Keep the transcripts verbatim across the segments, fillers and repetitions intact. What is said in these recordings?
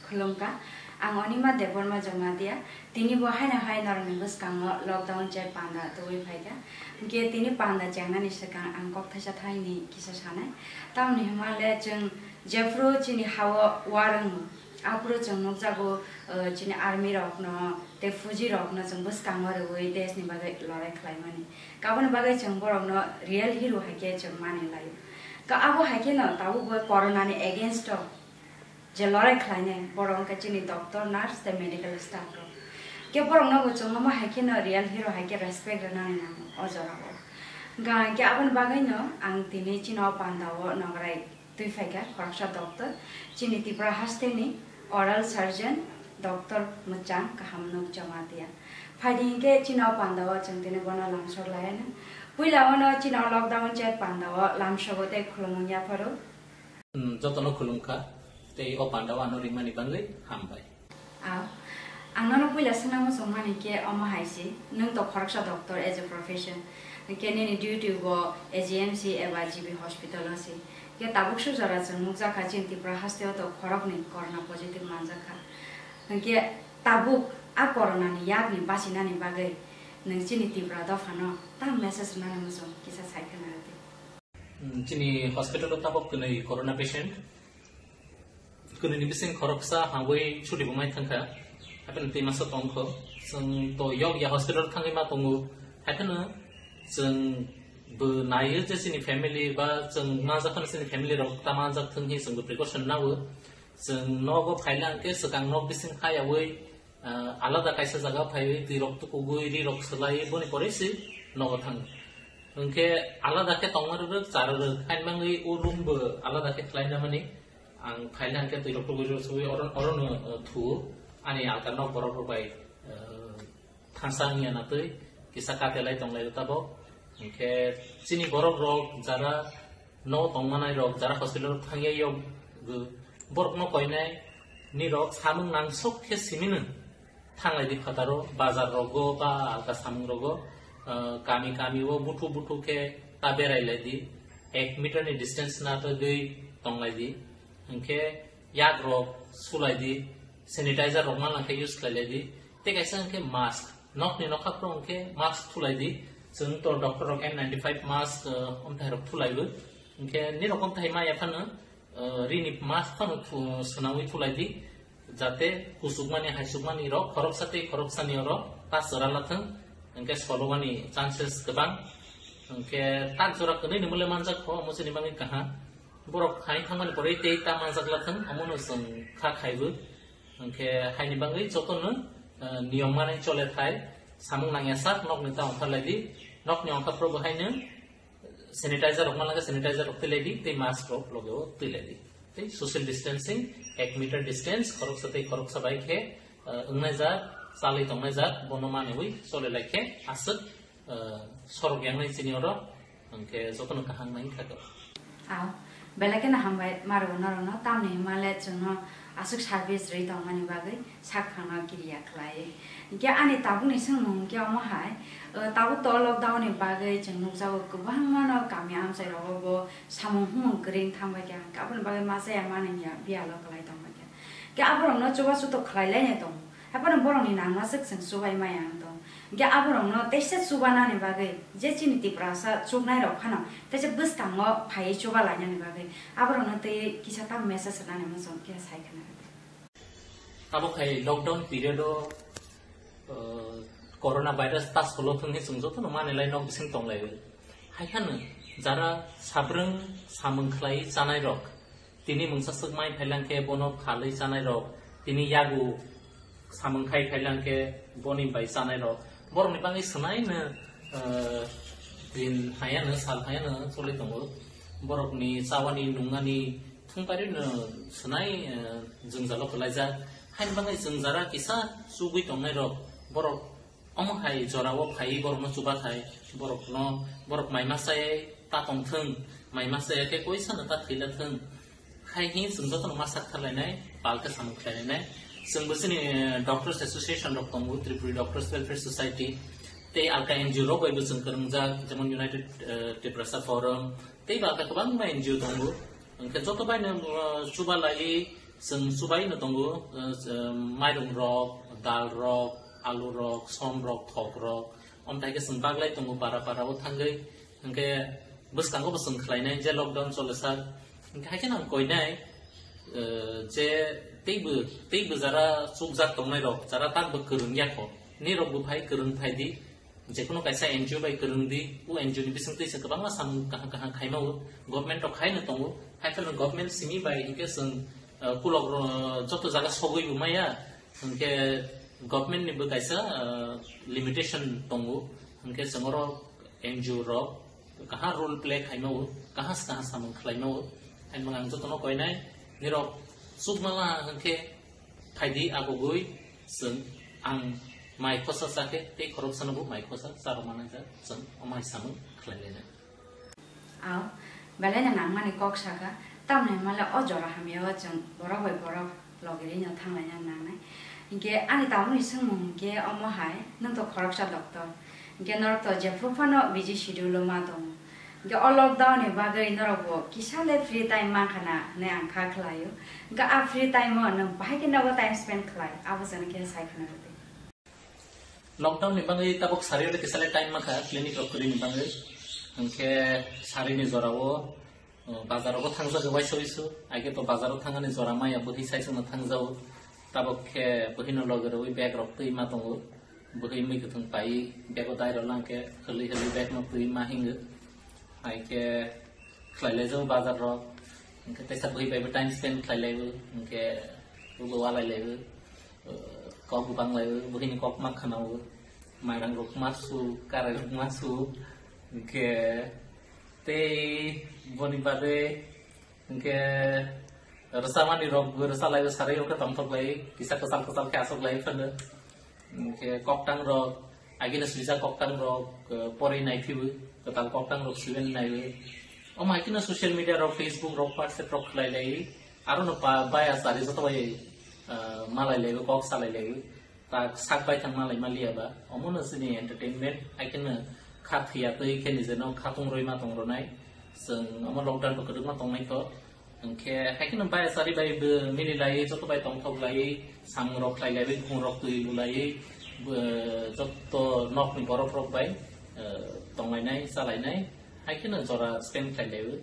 Khulumkha, ang Onima Debbarma Jamatia. Tini bo haino hai norokni bwskango lockdown chai panda tubui phaikha. Hwnkhe tini panda chengnani swkang ang kok thaisa thaini kisa sanai. Tamoni hwnmale chwng jephru chini hao war wngo, aphuru chwng nukjago, uh, chini army rokno tei fuji rokno chwng bwskango rwui deshni bagwi lorai khlaimani. Kaboni bagwi chwng borokno real hero hai khe chwng mani laio. Ka abo hai kheno tabuk bo corona ni against o je lorai khlainai borok wngkha chini doctor, nurse tei medical staff rok. Ke borokno bo chwng omo hai kheno real hero hai khe respect rwnani nango o jorao. Hwnkha hwnkhe aboni bagwino ang tini chini o pandao nograi twi phaikha khoroksa doctor, chini Tripura hasteni oral surgeon, doctor Mwchang Kahamnuk Jamatia. Phaidi hinkhe chini o pandao chwng tini bono lamsok laianw. Puila ono chini o lockdown chat pandao lamsogo tei khulumung yapharo. Hmm, jotono khulumkha, tei o pandao ano ringmani bagwi hambai. Aw, ang nono puila swngna muchungmani khe omo hai se, nwng to khoroksa doctor as a profession, hwnkhe nini duty bo A G M C eba G B hospital o se. Hwnkhe tabuk sujora chwng nukjakha chini Tripura hasteo to khoroknwi corona positive manjakha. Hwnkhe tabuk a corona ni yakni bachinani bagwi nwng chini Tripura dophano tamo message rwnani muchung kisa sai khwna rwdi. Hmm, chini hospital o tabuk kwnwi corona patient. Kwnwini bising khoroksa hangwi chuti bo mai thangkha. Hapheno twi masa tongkho. Chwng to yokya hospital thangwi ma tongo. Hapheno chwng bo naio je chini family ba chwng manjak phano chini family rok ta manjak thwng hi chwng bo precaution nao. Chwng nogo phaila hwnkhe swkang nok bising khayawi, ah, alada kaisa jaga phaiwi twi rok tukugwi ri rok swlaiwi boni pore se nogo thango. Hwnkhe alada khe tongma rwrwk cha rwrwk hainmangwi o room bo alada khe khlaina mani. Ang phaila hwnkhe twi rok tubui rw suwi oro, orono, uh, thuo. Ani alka nok borok rok bai, uh, thangsa wngya na twi kisa katelai tonglai rw tabok. Hwnkhe chini borok rok jara no tongmanai rok, jara hospital thangya yok, uh, borok no koinai ni rok samung nangsok khe simino. Thanglai di phataro, bazar rogo ba alka samung rogo, ah, kami kami o buthu buthu khe ta berai lai di, ek meter ni distance na togwi tonglai di, hwnkhe yak rok sulai di, sanitizer rok manang khe use khlai lai di, tei kaisa hwnkhe mask, nok ni nokha phuru hwnkhe mask thulai di, chwng to doctor rok N ninety-five mask, ah, omthai rok thulai bo, hwnkhe nirok omthai ma ya phano, ah, rini mask phano thu-, swnawi thulai di, jate kuchukmani, haichukmani rok khoroksa tei khoroksani oro ta chwra lathwng, hwnkhe solomani chances kwbang. Hwnkhe tak jora kwnwi ni mole manjak kho, omo chini bagwi kaham. Borok hai thangmani pore tei ta manjak lathwng, omono chwng kha khaibo. Hwnkhe haini bagwi jotono, eh, niyom manwi chole thai, samung nangya sak nokni ta ongkhar lai di, nokni ongkhar phuru bo haino, sanitizer rok manlangkha, sanitizer rok twilai di, tei mask rok logeo twilai di. Tei social distancing, ek meter distance, khoroksa tei khoroksa bai khe, eh, wngnai jak, chalwi tongnai jak, bono manwi chole lai khe aswk, eh, sorok yangnai chini oro, hwnkhe jotono kaham nai kha. Aw, belai kheno hambai maro norokno, tamni hwnmale chwngno aswk service rwi tongmani bagwi sak phano kiriya khlai. Hwnkhe ani tabukni swngmung hwnkhe omo hai, uh, tabuk to lockdown ni bagwi chwng nukjago kwbangmano kami amchai rogo bo samung humung kwrwi thangbai kha, hwnkhe aboni bagwi masa ya manwi ya biyalo kwlai tongbai kha. Hwnkhe aborokno chubachu to khlai lainai tongo, haphano borokni nangma swk chwng chubai maya wng tong. Hwnkhe aborokno teisa chubanani bagwi je chini Tiprasa chuknai rok phano teisa bwskango phaiwi chuba lainani bagwi aborokno tei kisa tamo message rwnani muchung khe sai khna rwdi. Abo khai lockdown period o, uh, corona virus ta solo thung hi chwng jotono manwi lai nok bising tong lai. Hai khano jara sabrwng samung khlai chanai rok, tini mungsa swk mai phailang khe bono phalwi chanai rok, tini yago samung khai phailang khe boni bai chanai rok, borokni bagwi swnaino, uh, din hayano sal hayano choli tongo. Borokni chawani nungani thungpari no swnai, eh, jwngjalo kwlaijak. Haini bagwi chwng jara kisa chugwi tongnai rok, borok omo hai jorao phaiwi borokno chubathai, borokno, borok mai masa ta tongthwng, mai masa khe koisa no ta thwilathwng. Hai hi chwng jotono ma sak tharlainai, palka samung khlainai. Chwngbo chini, eh, Doctors Association rok tongo, Tripuri Doctors Welfare Society, tei alka N G O rok bai bo chwng kwrwngjak, jemon United, eh, Tiprasa Forum, tei ba alka kwbangma N G O tongo. Hwnkhe joto bai no, uh, chuba lai, Chwng chubaino tongo, eh, eh, mairung rok, dal rok, alu rok, som rok, thok rok. Omthai khe chwng baglai tongo para para o thangwi. Hwnkhe bwskango bo chwng khlainai je lockdown chole sak. Hwnkhe hai kheno ang koinai, eh, je teibo, teibo jara chukjak tongnai rok, jara takbo kwrwng yakho. Nirok bo phai kwrwng phai di. Jekono kaisa N G O bai kwrwng di, o N G O ni bisingtwi se kwbangma samung kaham kaham khaima o, government rok khaino tongo, hai phano government simi bai hinkhe chwng, uh, kulok ro-, joto jaga sogwi bo maya, hinkhe government ni bo kaisa, uh, limitation tongo, hinkhe chwng oro N G O rok kaham role play khaima o, kaham se kaham samung khlaima o, hai mang ang jotono koinai, nirok chukmala hinkhe Phaidi agogwi chwng ang mai khosa chakhe tei khoroksano bo mai khosa charwmani jak chwng o mai samung khlai lainai. Aw, belai no nangmani kok sakha, tamni hwnmale o jora hamya o chwng borok bai borok logi rino thang laina nangnai. Hinkhe ani tabukni swngmung hinkhe omo hai, nwng to khoroksa doctor, hinkhe norok to jephru phano busy schedule o ma tongo. Hinkhe o lockdown ni bagwi norok bo kisa le free time mankha na hinwi ang kha khlaio. Hinkhe a free time o nwng bahai khe nogo time spend khlai, abo chwng khe sai khna rwdi. Lockdown ni bagwi tabuk sari o kisa le time mankha clinic rok kwrwi ni bagwi. Hinkhe sari ni jora o, uh, bazar o bo thangjak waisa wisu. Age to bazar o thangani jora maya bwhi sai songno thangjao. Tabuk khe bwhino logi rwui bag rok twi ma tongo. Bwhwi mui kwthwng pai bego dai rw lang khe hwlwi hwlwi bag no twi ma hingo. Hai khe khlai lai jago bazar rok. Hinkhe teisa bwhwi bai bo time spend khlai lai o. Hinkhe ulo walai lai o. Kok bang lai o. Bwhwi ni kok ma khna o. Mairang rok ma su, karai rok ma su. Hinkhe tei boni bagwi Hinkhe rwchapmani rok bo rwchalaiwi sarwi o khe tongthok lai, kisa kwchal kwchal khe aswk lai phano. Hinkhe koktang rok, agini swijak koktang rok, eh, porwi nai phiwi, kwtal koktang rok swiwi naiwi. Omo hai kheno social media rok, Facebook rok, WhatsApp rok khlai lai, aro no pa, baya chari joto bai, eh, malai lai, kok salai lai. Tak sak bai thang malai maliya ba, omo no chini entertainment, hai kheno kha thwiya twi khe nije no kha tung rwi ma tong rwnai. Chwng omo lockdown bo kwdwkma tong nai kho. Hinkhe hai kheno bai sari bai bo mili lai, joto bai tong thok lai, samung rok khlai lai, bwkhung rok twi lu lai, bo, joto nok ni borok rok bai, eh, tong lai nai, cha lai nai. Hai kheno jora spend khlai lai o.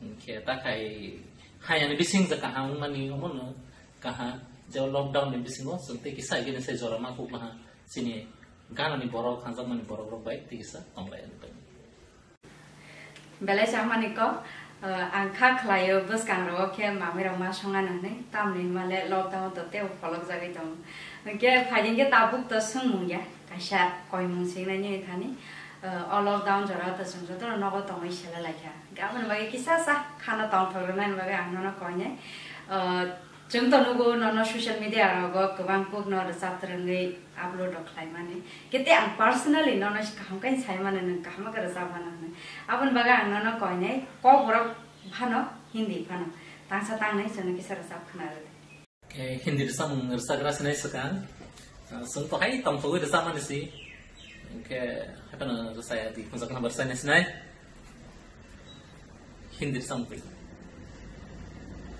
Hinkhe ta khai hayani bising je kaham wngmani omo no kaham, je lockdown ni bisingo chwng tei kisa gini sai jora ma kuk laha chini ganani borok, khanjakmani borok rok bai tei kisa tong lai ani bai. Belai chamani kok, eh, ang kha khlaio bwskang rogo khe mamai rok ma songna hinwi, tamni hwnmale lockdown to tei pholok jagwi tongo. Hinkhe phaidi hinkhe tabuk to swngmung ya, kaisa koimung swingnai nini thani, eh, o lockdown jora to chwng joto no nogo tongwi sela laikha. Aboni bagwi kisa sa khana tongthok rwnani bagwi ang nono koinai. Ah, chwng to nugo nono social media rogo kwbang kuk no rwchap twrwngwi upload rok khlaimani. Kete ang personally nono kaham khe saimano nwng kaham khe rwchap mano hwnwi. Aboni bagwi ang nono koinai kok borok phano Hindi phano tangsa tangnai chwngno kisa rwchap khna rwdi. Khe Hindi rwchapmung rwchapgra sinai swkang. Ah, chwng to hai tongthogwi rwchapmani si. Khe haphano rwchaya di khunjak number rwchapnai sinai. Hindi rwchapmung twi.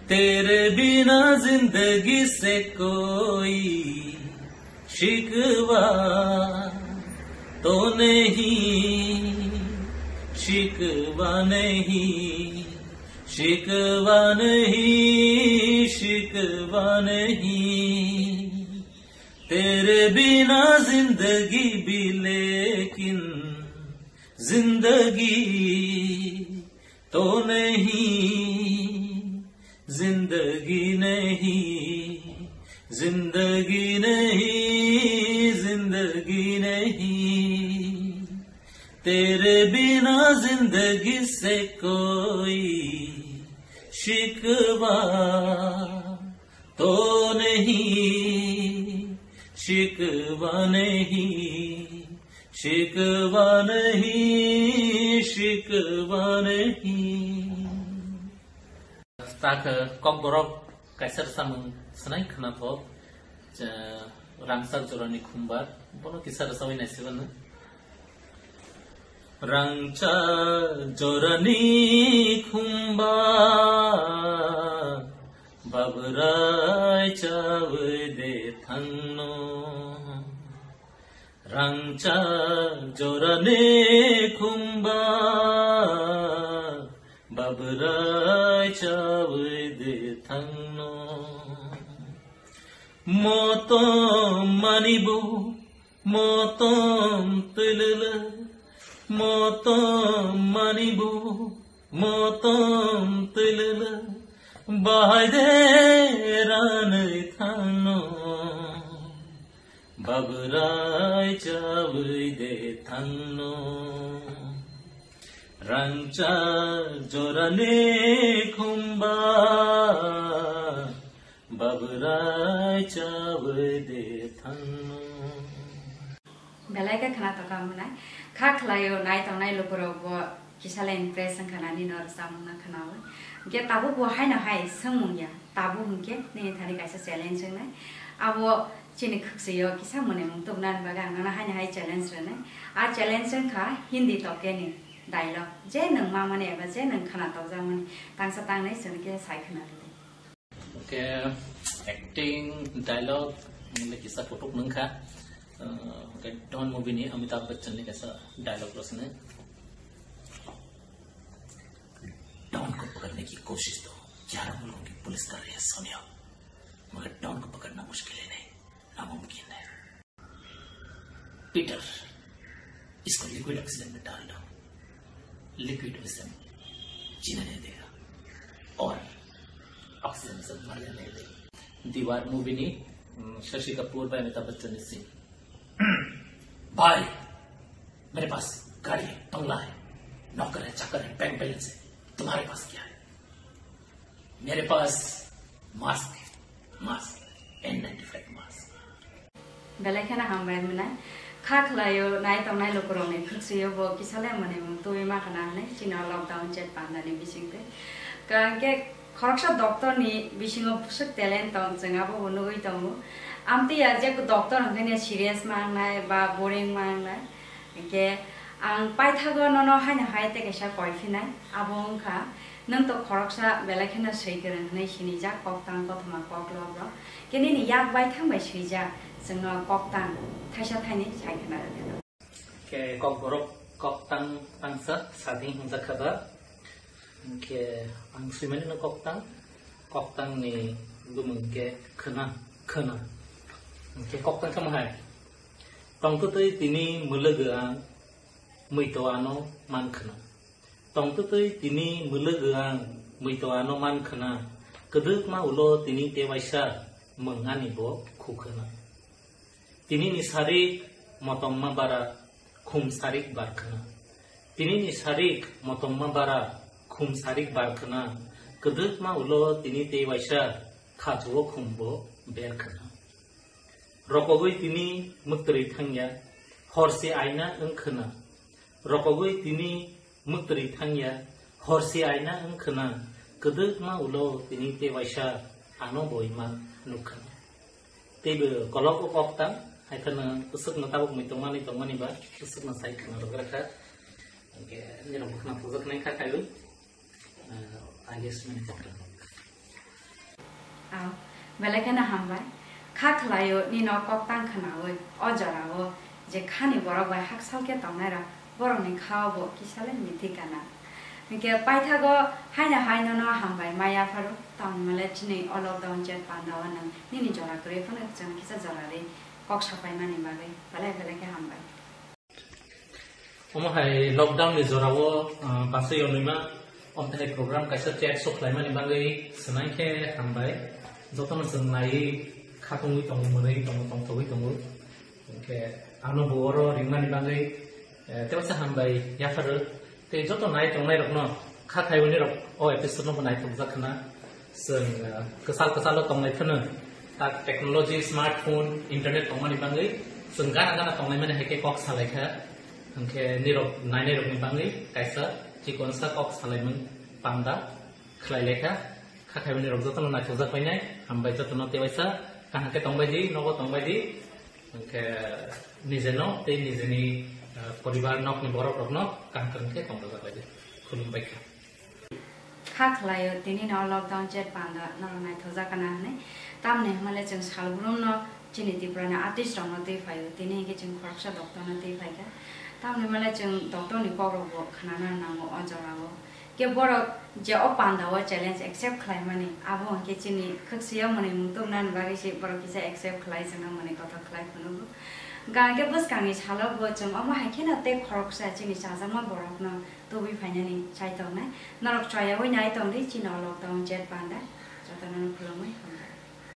तेरे बिना जिंदगी से कोई शिकवा तो नहीं, शिकवा नहीं, शिकवा नहीं, शिकवा नहीं। तेरे बिना जिंदगी भी लेकिन जिंदगी तो नहीं, जिंदगी नहीं, जिंदगी नहीं, जिंदगी नहीं। तेरे बिना जिंदगी से कोई शिकवा तो नहीं, शिकवा नहीं, शिकवा नहीं, शिकवा नहीं। Tak, eh, kokborok kaisa rwchapmung swnai khwnathok, eh, Rangchak Jorani Khumbar, bono kisa rwchapwi naisibano. Rangchak jorani khumbar, Babrai chawi de thangno, rangchak jorani khumba. Babrai chawi de thangno, motom manibu, motom twilele, motom manibu, motom twilele, bahai de ranwi thangno, babrai chawi de thangno, rangchak jorani khumba. Babrai chawi de thangno. Belai khe khna tongkha mwnai. Kha khlaio nai tongnai lukurok bo kisa le impress wngkha nani no rwchapmung no khnaui. Hwnkhe tabuk bo haino hai swngmung ya. Tabuk hwnkhe nini thani kaisa challenge wngnai. Abo chini khwksui o kisa mwnwi mung tubunani bagwi ang nono haino hai challenge rwnai. A challenge wngkha Hindi tokeni dialogue. Je nwng mamani eba je nwng khna tokjakmani tangsa tangnai chwng khe sai khna rwdi. Hwnkhe acting, dialogue, nini kisa kutuk nungkha. Uh, hwnkhe Don movie ni Amitabh Bachchan ni kaisa dialogue rw sini. Don को पकड़ने की कोशिश तो ग्यारह मुल्कों की पुलिस कर रही है सोनिया, मगर डॉन को पकड़ना मुश्किल ही नहीं, नामुमकिन है। पीटर, इसको लिक्विड ऑक्सीजन में डाल दो। लिक्विड में से जीने नहीं देगा और ऑक्सीजन में से मरने नहीं देगा। दीवार मूवी नी, उम, शशि कपूर भाई अमिताभ बच्चन ने सीन। भाई, मेरे पास गाड़ी है, बंगला है, नौकर है, चाकर है, बैंक बैलेंस है। तुम्हारे पास क्या है? मेरे पास मास्क है, mask, N ninety five mask. Belai kheno hambai mwnai. Kha khlaio nai tongnai lukurokni khwksuio bo kisa le mwnwi mung tubui ma khna hwnwi chini o lockdown chet pandani bisingtwi. Ka hwnkhe khoroksa doctor ni bisingo bwswk talent tong chwng abo bo nugui tongo. Amtwi ya je doctor hwnkhe ne serious ma wngnai ba boring ma wngnai. Hwnkhe ang paithago nono haino hai tei kaisa koi phinai, abo wngkha, nwng to khoroksa belai kheno swi kwrwng hwnwi sinijak koktang kothoma koklop rok. Khe nini yak baithang bai swijak chwngno koktang thaisa thaini sai khna rwdi. Khe kokborok koktang tangsa sading hwnjak kha ba. Hwnkhe ang swimani no koktang, koktang ni bumung khe khwna, khwna. Hwnkhe koktang khe mohai. Tongtwtwi tini mwlwgwi ang muito ano man khwna. Tongtwtwi tini mwlwgwi ang muito ano man khwna. Kwdwkma ulo tini tewaisa mwng ani bo khu khwna. Tini ni sarik motom ma bara khum sarik bar khwna. Tini ni sarik motom ma bara khum sarik bar khwna. Kwdwkma ulo tini tewaisa khachuo khum bo ber khwna. Rokogwi tini mwktwrwi thangya, horsi aina wng khwna. Rokogwi tini mwktwrwi thangya, horsi aina wng khwna. Kwdwkma ulo tini tewaisa ano boima nuk khwna. Teibo kolok o kok tang, hai khwna bwswkno tabuk mui tongmani tongmani ba bwswkno sai khwna rwgra kha. Hwnkhe nirok bwkhwna pujak nai kha khaio. Ah, I guess many doctor. Aw, belai kheno hambai. Kha khlaio nino koktang khnaui o jorao je khani borok bai hakchal khe tongnai rok borokni khao bo kisa le mithi kana. Hwnkhe paithago haino hai nono hambai ma yapharo tongmale chini o lockdown chet pandao nwng nini jora kwrwi phano chwng kisa jora ri kok sapai mani bagwi belai belai khe hambai. Omo hai lockdown ni jorao, ah, bachai onwi ma, omo hai program kaisa chat show khlaimani bagwi swnai khe hambai. Jotono chwng naiwi khatungwi tongo, mwnwi tongo, tongthogwi tongo. Hwnkhe ano bo oro ringmani bagwi, eh, tei waisa hambai yapharo. Tei joto nai tongnai rokno kha khaibani rok o episode no bo naithokjak khna. Chwng, ah, kwchal kwchalo tonglai phano, tak technology, smartphone, internet tongmani bagwi chwng gana gana tonglai mani hai khe kok salai kha. Hwnkhe nirok nainai rokni bagwi kaisa chikonsa kok salaimung panda khlai lai kha. Kha khaibani rok jotono naithokjak painai, hambai jotono tewaisa kaham khe tongbai di, nogo tongbai di. Hwnkhe nijeno tei nijeni, ah, poribar nokni borok rokno kaham kaham khe tongthokjak bai di. Khulumbai kha. Kha khlaio tini no lockdown chet panda norok naithokjak kana hwnwi. Tamni hwnmale chwng salbrum no chini Tripura ni artist rok no twi phaio, tini hinkhe chwng khoroksa doctor no twi phaikha. Tamni hwnmale chwng doctor ni kok rok bo khnana nango o jora o. Khe borok je o panda o challenge accept khlaimani, abo hinkhe chini khwksui o mwnwi mung tubnani bagwi se borok kisa accept khlai chwngno mwnwi kotor khlai phunukgo. Hwnkhe bwskangni salo bo chwng omo hai kheno tei khoroksa chini chajakma borokno tubui phainani chai tongnai. Norok choyaui nai tongdi chini o lockdown chet panda. Jotono no khulumui.